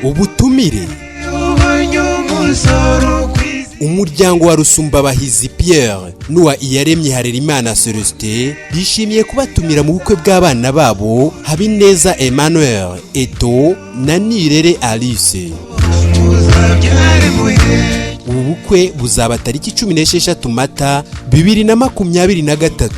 Ubutumire: umuryango wa Rusumbabahizi Pierre n'uwa Iyaremye Harerimana Celestin bishimiye kubatumira mu bukwe bw'abana babo Habineza Emmanuel Eto na Nirere Alice. Ubu bukwe buzaba tariki 16 Mata 2023,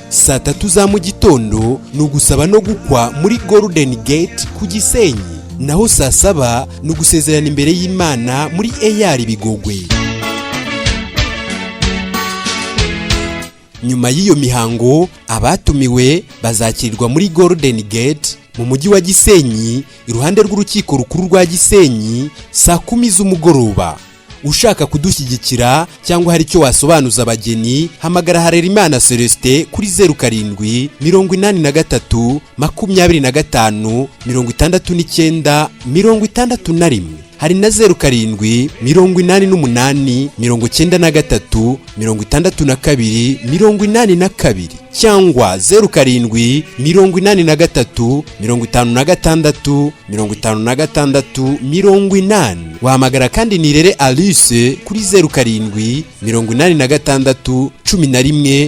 saa 3 za mu gitondo ni ugusaba no gukwa muri Golden Gate ku Gisenyi, naho saa 7 ni ugusezerana imbere y'Imana muri EAR Bigogwe. Nyuma y'iyo mihango, abatumiwe bazakirirwa muri Golden Gate mu mujyi wa Gisenyi, iruhande rw'urukiko rukuru rwa Gisenyi, saa 10 z'umugoroba. Ushaka kudushyigikira cyangwa hari icyo wasobanuza abageni, hamagara Harerimana Celestin kuri 0783 25 69 61. Hari na 0788 93 62 82 cyangwa 0783 56 56 80. Wahamagara kandi Nirere Alice kuri 0786 11 37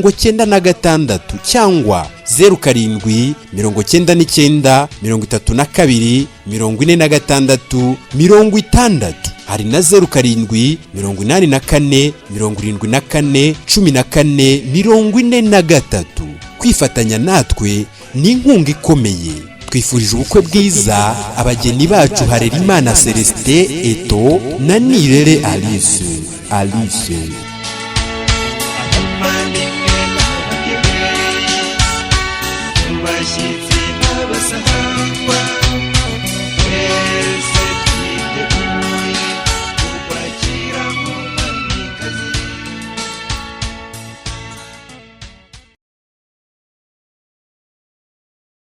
96 cyangwa 0799 32 46 60. Hari na 0784 74 14 43. Kwifatanya natwe ni inkunga ikomeye. Twifurije ubukwe bwiza abageni bacu Harerimana Celestin Eto na Nirere Alice Alice. Abavandimwe n'abageni, bashyitsi.